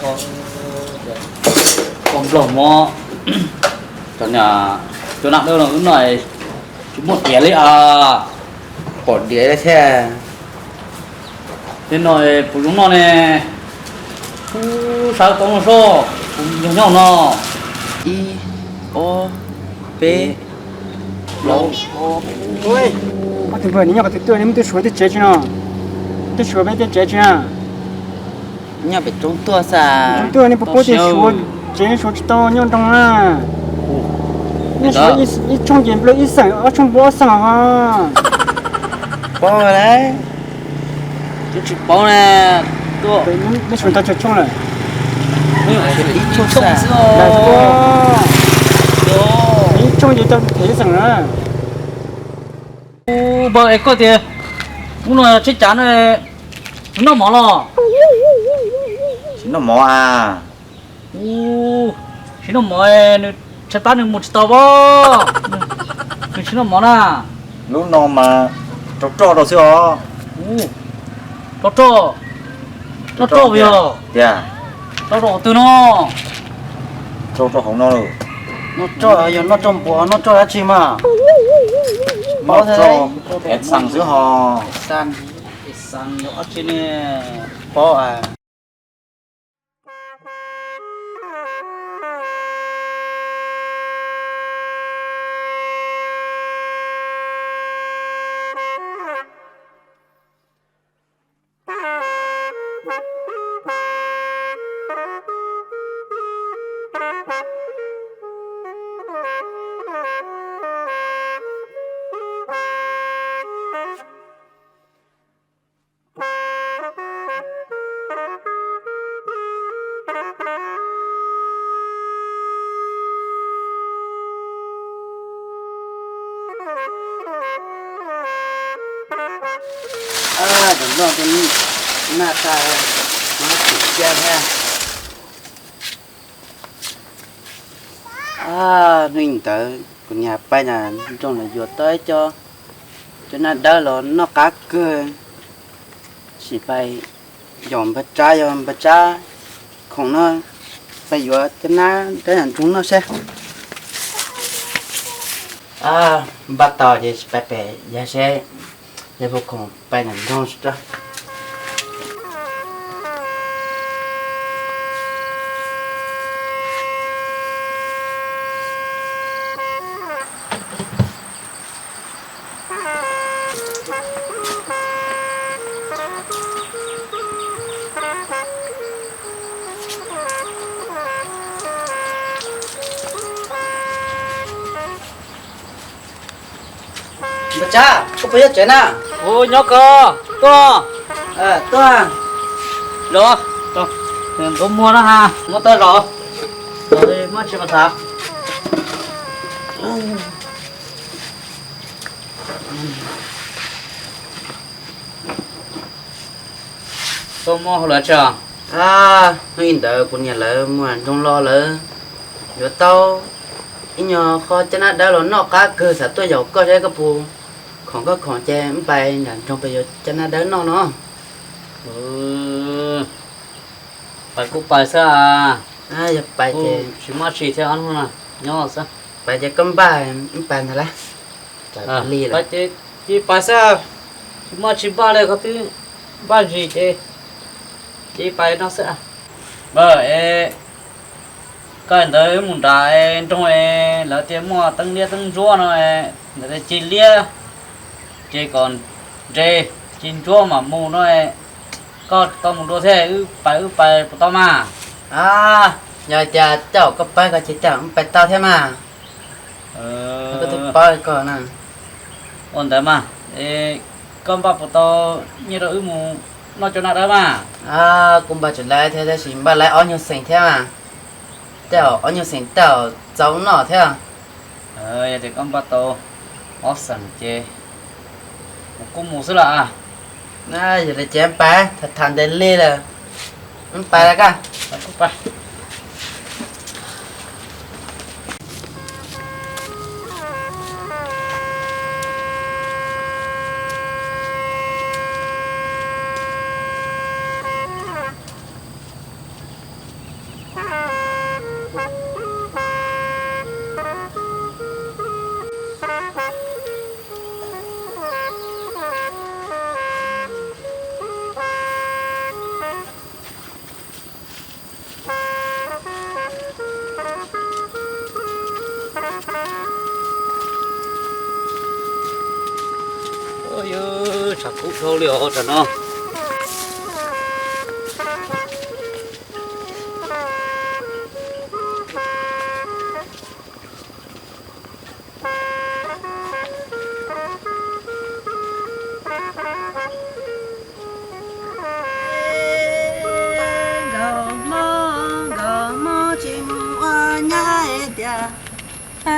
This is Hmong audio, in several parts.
Koj nplog mov, cov niag cua naj dawb no wb noj tsis muaj diav li as. Pom diav li thiab. Tej no puas zoo noj ne? Kuv sawv tau no soj, kuv nyob nyob no. Ib, ob, peb, plaub. Ob tug npawg, neb nyob qhov twg tuaj, neb muab tuaj suav tej tsev tsi no? Tuaj suav peb tej tsev tsi na? Nyob pem roob tuaj xwb. Roob tuaj, neb puas paub tias suav tsev suav tsis tau nyob nroog na. Neb suav ib tshooj ces nplua ib xeem, ob tshooj nplua ob xeem ho. Paub lawm. Twb tsis paub na. Neb suav tau tsawg tshooj lawm? Ib tshooj xwb. Ib tshooj ces tau them ib xeem na. Npawg, es koj tias hnub no yog tshaib tshav no, tsis noj mov los? Tsis noj mov a. Tsis noj mov, nws tshaib plab nws mus tsis tau pob. Nws tsis noj mov na. Lub no mas rau roj rau xwb os. Rau roj? Noj roj yog? Tiag. Rau rau qhov twg no? Rau rau hauv no. Noj roj yog noj roj npua, noj roj dab tsi mas? Paub thiab. Es xaas xwb ho. Es xaas, es xaas yog dab tsi ne? Paub. Tus nplog tus naj tas, noj tsis kiag thiab. Hnub ntawd kuv niam pais nram nroog los yuav tau ib co cov naj dawb los noj qab kawg. Sim pais yaum npawg Tsab, yog npawg Tsab khoom no, pais yuav cov naj dawb nram nroog noj seb. Npaj tau ces sim pais pem yawg seb, yawg puas khoom pais nram nroog. Npawg Tsab, koj puas nyob tsev na? Ua, nyob koj, tuaj. Tuaj. Los, ntuav muag na ha, muab tau zaum. Los, muab tsis pas thav. Koj muaj hauj lwm tsi? Hnub ib ntawd kuv niam lawv mus nram nroog los lawv yuav tau ib nyuag qho caj nab dawb los noj qab kawg, xav tuaj yaum koj seb koj puas khoom. Koj khoom ces wb pais nram nroog pem yuav caj nab dawb noj no. Pais kuj pais xwb. Yog pais ces tsis muaj tsi thiab, nyob xwb. Pais ces koj npaj, wb pais ntag lauj. Pais ces cia pais xwb, tsis muaj tsi npaj li, qhov twb npaj ntsis ces cia pais no xwb. Npawg, es koj ntawd mus nram nroog es lawv tias muaj teeb liab teeb ntsuab no, ntawd ces liab ces kom nres, ces ntsuab mam mus no, koj tau mus dua thiab, wb pais, wb pais puas tau mas? Yog hais tias tej zaum koj pab ko ces tej zaum wb pais tau thiab mas. Koj twb paub li ko na. Ua ntawd mas, koj npaj puas tau nyiaj rau wb mus noj caj nab dawb mas? Kuv npaj tsis laiv thiab, tab sis npaj laiv ob nyuag xees thiab mas. Tej zaum ob nyuag xees tej zaum txaus noj thiab. Yog tias koj npaj tau ob xees ces kuv kuj mus xwb las. Yog li ces pais, tham tham ntev li lawm, wb pais lawm koj. Yog tshav kub dhau li os tam no. Nkauj mob, nkauj mob tsis mus ua nyab tiag,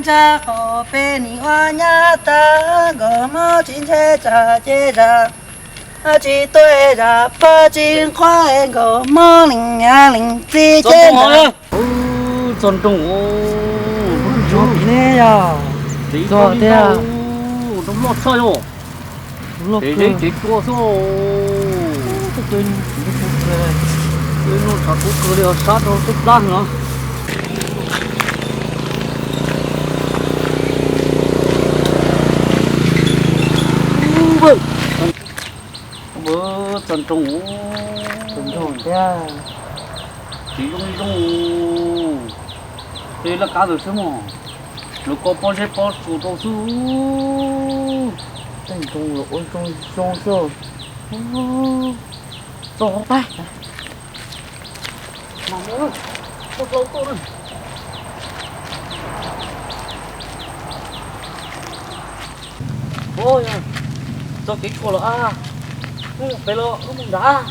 ntshai qhov peb nim ua nyab tag, nkauj mob tsis ntshe tsam ces zam, tsis tuaj zam pab tsis nqhuab, nkauj mob lees nyav lees txiv ces. Txog nroog, txog tiag, nroog loj tshaj yom. Tsev zeb tsev tsua xwb. Noj tshav kub kawg li os, sab rau tej plab no. Txog nroog, tsis zoo li zoo. Tej laj kab ntawd xwb mog, lawv koj pob zeb pob tsuas rau xwb. Tej nroog lawv ua zoo zoo xwb. Txog pab, mas mus, txog hlau tuaj na. Ua, txog kev tshuam los a, wb mus pem los wb mus nrad.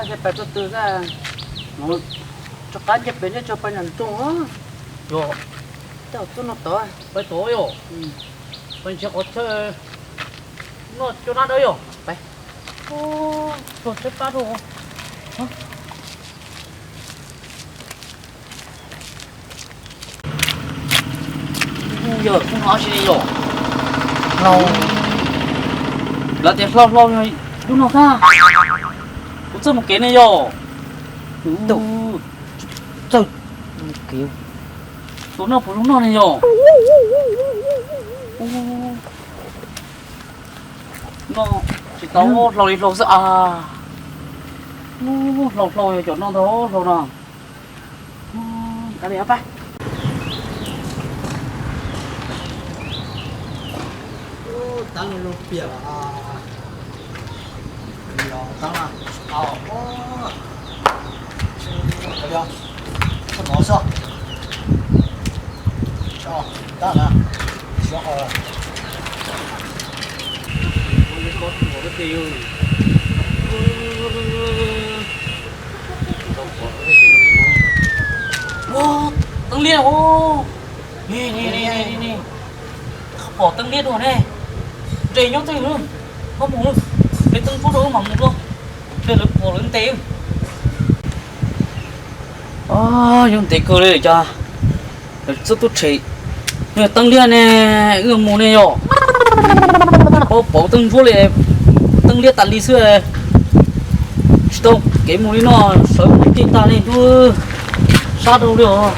Ces pem txog twg xwb, rov qab nce pem nyob tso pais nram nroog. Yog, tej txoj no tod, pais tod yom. Pais nrhiav qhov chaw noj cov nab dawb yom. Pais, txog tsheb plab rau. Yog kuv hnov si yom, hlau, lawv tias hlau hlau lub no kag, kuv txawj mus kev ne yom. Txawj mus kev, tus noj puas zoo noj ne yom. Noj tsis tau, hlau li hlau xwb a. Hlau hlau yog cov noj ntau hlau no. Kav liam pab. Tab lub lub piam los, los tab, kav liam, txhob nov xwb. Tab na, xyov qhov. Ua, teeb liab os. Pom teeb liab dua ne. Nres nyob twg lawm, koj mus, peb teeb nruab rau wb mam mus dua, nres lawv pom lawv ntes. Yog ntev kawg li cas, lawv txawj tuaj tshem, yog teeb liab ne, wb mus ne yom. Tsis paub pom teeb nruab li, teeb liab tas li xwb. Tsis tau kev mus li no, sawv mus tij tag li ntuj, sab rau li os.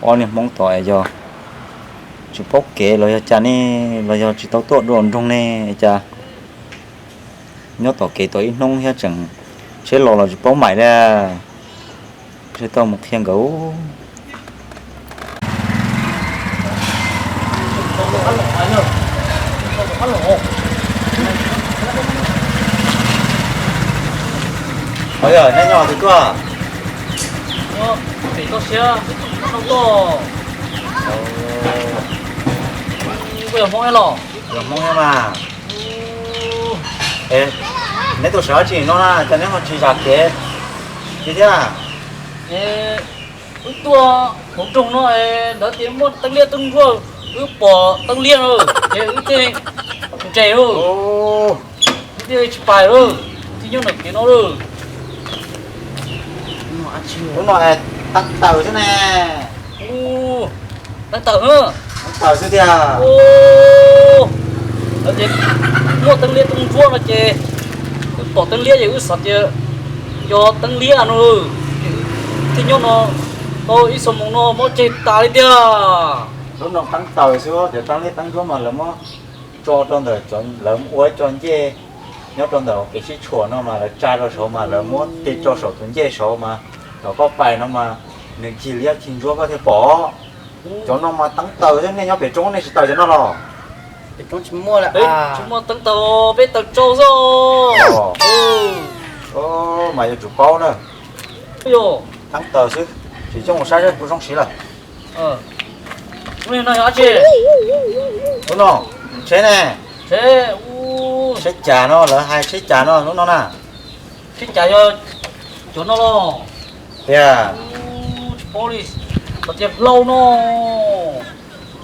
Ob niag Hmoob tod es yog tsis paub kev los yog cas ne, los yog tsis tau tuaj dua nroog ne, cas nyob tom kev tau ib hnub thiab tseem tsheb los los tsis paub maim li. Tsheb tau mus qhia nkawd. Yog neb nyob twg tuaj? Yog Hmoob los? Yog Hmoob thiab mas. Neb tuaj sawv dab tsi no na, cas neb ho tsis zam kev li thiab? Wb tuaj hauv nroog no, lawv tias muaj teeb liab teeb ntsuab, wb pom teeb liab lawm ces wb thiaj nres lawm, wb thiaj tsis pais lawm, thiaj nyob ntawm kev no lawm. Hnub no Teeb taws xwb ne. Ub, teeb taws, teeb taws xwb tiag. Lawv tias muaj teeb liab teeb ntsuab no ces wb pom teeb liab ces wb xav tias yog teeb liab no, ces wb thiaj nyob no tau ib xuab moos no mob ceg tas li tiag. Lub no teeb taws xwb, cov teeb liab teeb ntsuab mas lawv muab tso rau ntawm, lawv ua ib co ncej nyob rau ntawm kev sib tshuam no mas lawv tsa rau saud mas lawv muab tig rau saum tus ncej saud mas, tom koj pais no mas nws cig liab cig ntsuab koj thiaj pom. Cov no mas teeb taws xwb, nej nyob pem roob nej tsis taws cov no los? Pem roob tsis muaj, tsis muaj teeb taws, peb taws tsau xwb. Mas yuav tsum paub na. Teeb taws xwb, tsis coj mus saib saib puas zoo siv lawm. Lub no yog dab tsi? Lub no tsheb ne. Tsheb, tsheb cas no, lawv hais tsheb cas no lub no na. Tsheb cas yog cov no los? Tiag. Tsis paub li, hais tias hlau no.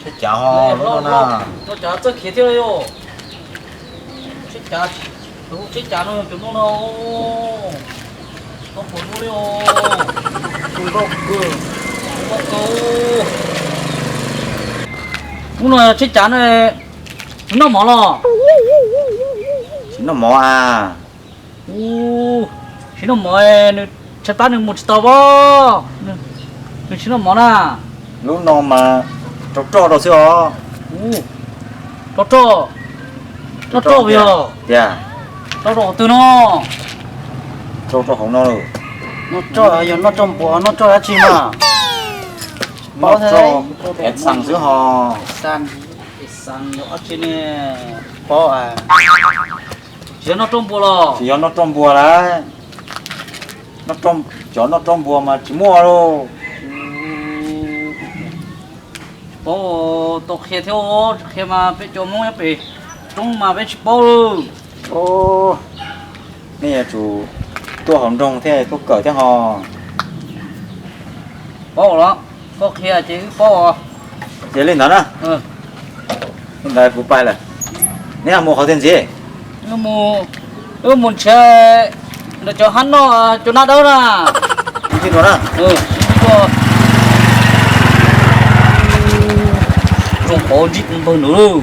Tsheb cas ho lub no na. No cas txawj khiav thiab yog. Tsheb cas, tus tsheb cas no yog cov no no. Tsis tau pom dua li os. Zoo nkauj kawg. Zoo nkauj kawg. Ub, no tsheb cas no, nws noj mov los? Tsis noj mov a. Ub, tsis noj mov, nws tshaib plab nws mus tsis tau pob. Nws tsis noj mov na. Lub no mas rau roj rau xwb os. Rau roj, noj roj yog tiag. Rau rau qhov twg no? Rau rau hauv no. Noj roj yog noj roj npua, noj roj dab tsi mas? Noj roj ev xas xwb ho. Ev xas yog dab tsi ne? Paub. Tsis yog noj roj npua los? Tsis yog noj roj npua lawm. Cov noj roj npua mas tsis muaj lauj. Tsis paub, tau qhia thiab, tsis qhia mas peb cov Hmoob nyob pem roob mas peb tsis paub lauj. Nej yuav tsum tuaj hauv nroog thiab tuaj kawm thiab ho. Paub los, koj qhia ces wb paub os. Ces li ntawd na. Li ntawd kuv pais lawm. Neb mus qhov twg ntxiv? Wb mus nrhiav ntawm cov hab noj cov nab dawb na. Zoo qhov ntsib tus npawg ntawd,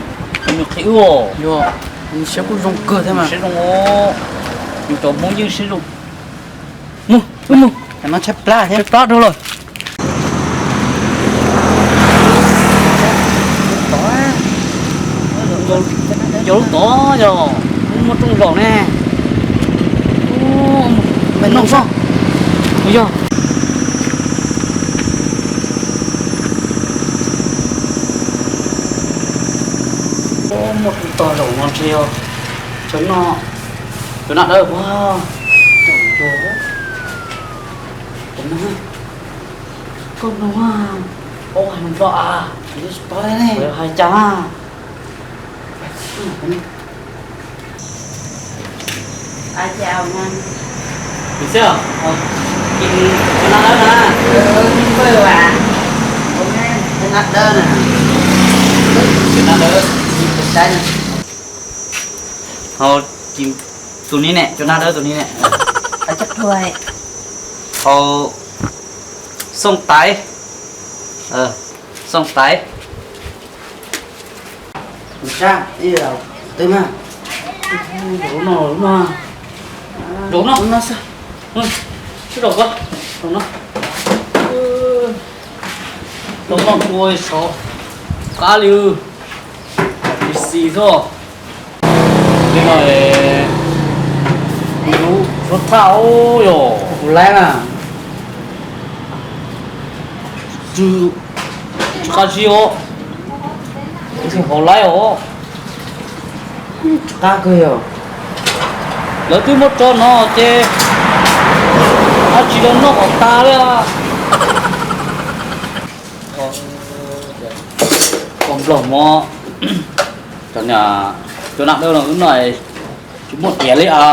nws qhia wb os. Siab kuj zoo kawg thiab mas. Siab zoo, nws cov Hmoob yeej siab zoo. Mus, wb mus. Tshaib plab thiab, tshaib plab dhau lawm. Cov lub tod yog muaj rooj zaum ne. Noj sob. Yog. Muaj rooj tog zaum no ntshe yog cov no, cov nab dawb. Koj mloog, paub hais lus Nplog a? Tsis paub ne. Hais cas na? Ai chào nha. Bình xíu. Ờ, chị cho nó đó hả? Ừ, bơ à. Cho nó đó nè. Cho nó đó. Chị cái trái này. Ờ, chị tụi ní nè, cho nó đó tụi ní nè. Ờ. Ờ, chắc thôi. Ờ, xông tải. Ờ, xông tải. Sab, ib yam twg mas? Rau no, rau no. Rau no. Rau no xwb. Sib rau koj. Rau no. Rau no ua sov qab li. Xis xwb. Tej no kuv suav thaj yog kuv laib na. Tsis qab zib os. Tsis hauv laib os. Tsis qab kawg yog. Lawv twb muab tso no ces dab tsi los noj kom tas li. Pom nplog mov, cov nam dawb no wb noj tsis muaj diav li a.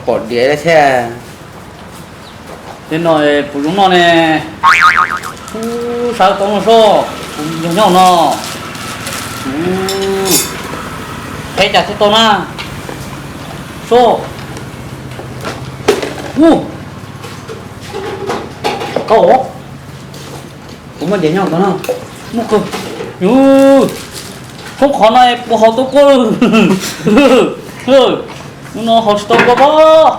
Pom diav li thiab. Tej no puas zoo noj ne? Ub, sawv tau no soj, kuv nyob nyob no. Qheb cas thiaj tau na? Soj. Ub. Tau, kuv muaj diav nyob ntawd no. Muaj kawg. Ub, khoob qhov no puas haus tau koj? Hnub no haus tsis tau koj pob.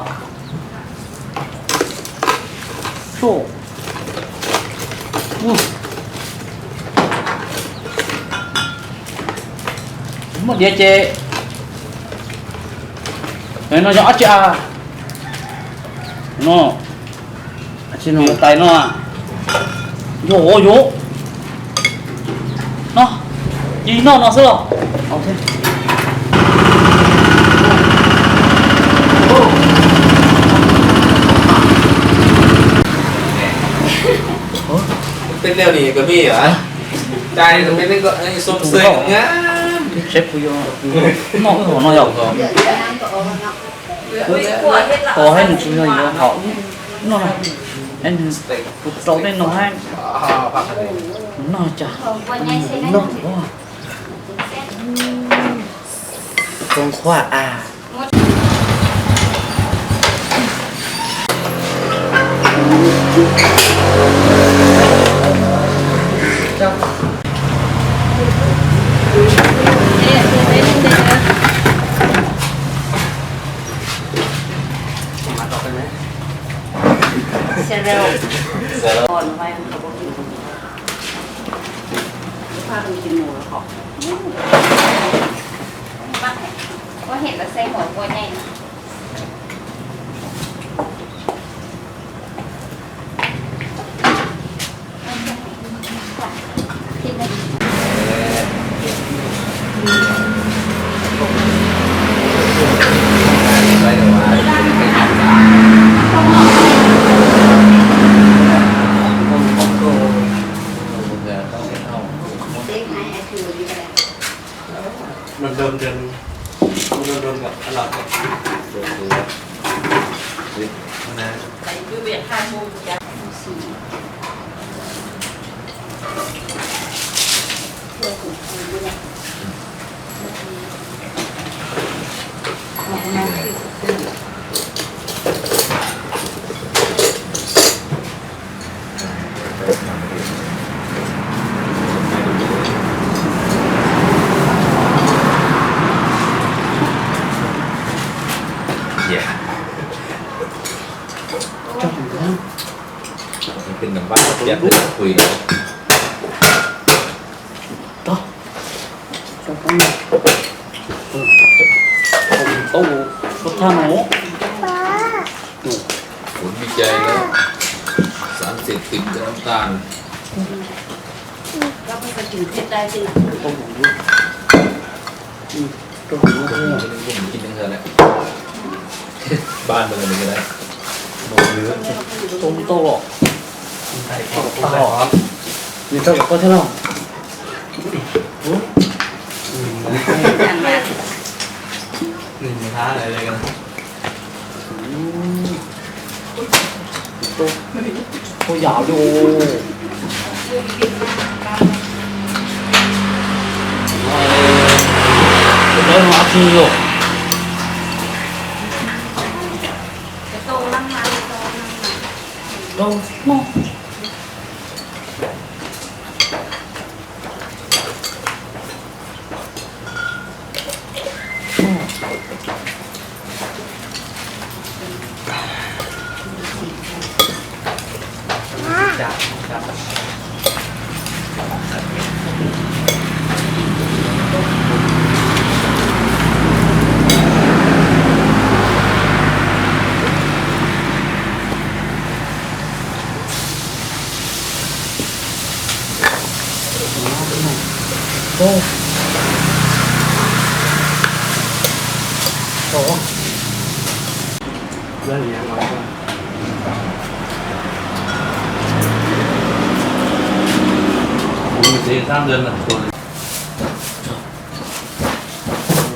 Muaj diav ces no yog dab tsi a? No, tais no, yog, yog no, cia li noj no xwb los. Peb noj ni ka mi a, cai peb noj xom xeem na. Seb puas yog noj wb hom no yog. Tos hais nws tsis yog yuav hom no, kuv rau tej no hais, noj cas, noj, zoo qhuav a. Ua li cas na, xav xim tim cov no tas. Ba nws, nws tau los, nws tau los koj thiab los. Ua yam li, ua dawb no ab tsi yog. Rau no.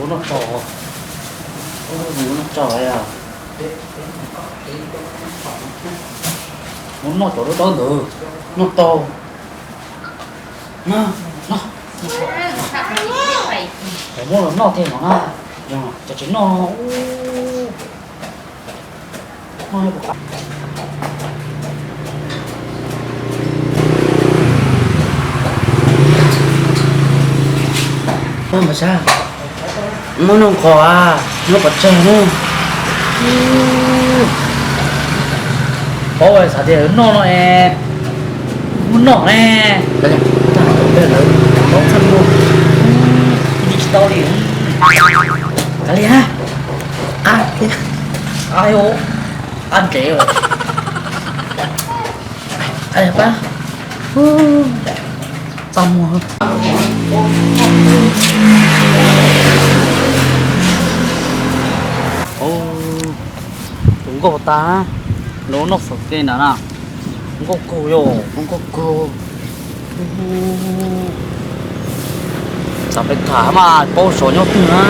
Ua noj tso, ua noj tso, ua noj cov dawb dawb ntawd, noj tau. No, no, muab los noj tiag no na, yog cov tsis noj, noj. Npawg Sab, muab noj qos, noj pov tseg ne. Paub xav tias noj no es muab noj ne. Lawv paub txaj muag, ib tsis tau li. Kav liam, qab thiab. Qab thiab, qab ntev. Pab, txaj muag. Tus nkauj tas, lawv noj xaum tej ntawd na. Nkauj kawg yom, nkauj kawg. Xav pes tham mas paub xyov nyob twg na.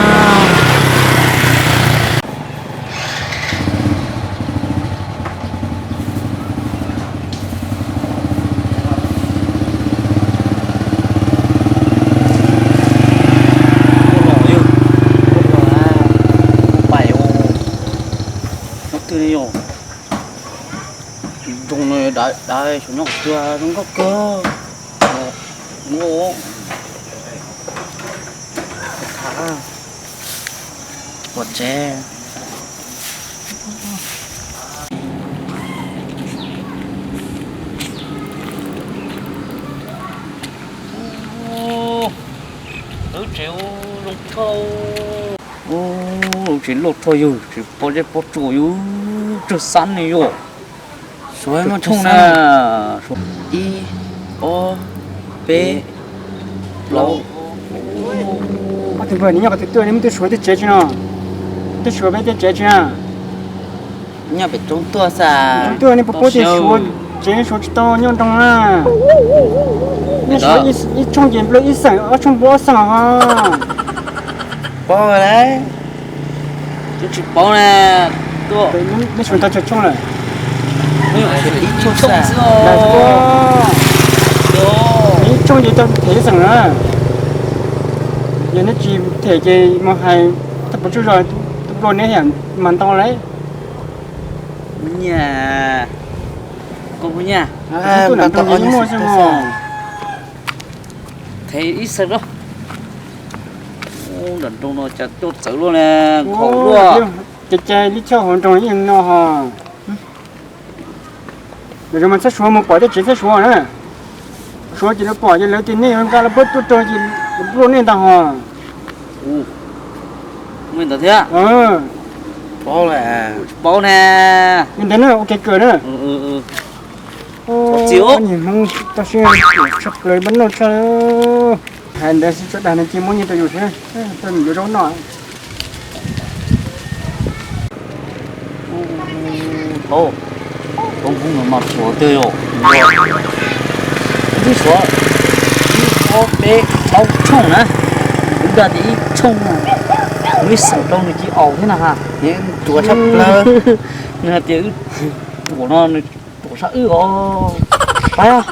Nyob twg ne yom? Nroo no dav dav, xyov nyob twg, zoo nkauj kawg. Ua tsev. Lub tsev zoo thoj. Lub tsev loj thoj yug, tsev pob zeb pob tsuas yug, tsawg xab ne yom. Suav muaj tshooj na. Ib, ob, peb, plaub. Ob tug npawg, neb nyob qhov twg tuaj, neb muab tuaj suav tej tsev tsi no? Tuaj suav peb tej tsev tsi na? Nyob pem roob tuaj xwb. Roob tuaj, neb puas paub tias suav tsev suav tsis tau nyob nroo na. Neb suav ib tshooj ces nplua ib xeem, ob tshooj nplua ob xeem ho. Paub lawm. Twb tsis paub na. Neb suav tau tsawg tshooj lawm? Ib tshooj xwb. Ib tshooj ces tau them ib xeem na. Yog neb tsis them ces mus hais thaj puas tsuj zos tuaj nplua neb thiab mas ntau lawm. Nyiam, koj puas nyiam? Tuaj nram nroog ces yeej muaj xwb mog. Them ib xeem los. Nram nroog no cas tuaj txawv luaj na, nkhaus luaj. Ces cas lub chaw hauv nroog yeej no ho. Lawv mas txhob suav, mus pom tej tsev txhob suav na. Suav ces lawv pom ces lawv tias nej yuav nqa lawv pab tuaj rau ces lawv nplua nej ntag ho. Ntawd thiab. Tsis paub na. Li ntawd na, ua kev kawm na. Txiv, niag Hmoob tau siab tshaj plaws, pab noj tshaj. Hais ntawd xwb tso dag no cia muab nyiaj rau yus thiab, tau yuav zaub noj. Tau, tau Hmoob no mas suav twg yom? Ib suav, ib ob peb plaub tshooj na, kuv dag tias ib tshooj, muaj ib xeem rau nws cia aus thiab na ha, nws tuav tshaj plaws, nws hais tias wb tuam no nws tuam sab wb os. Pab,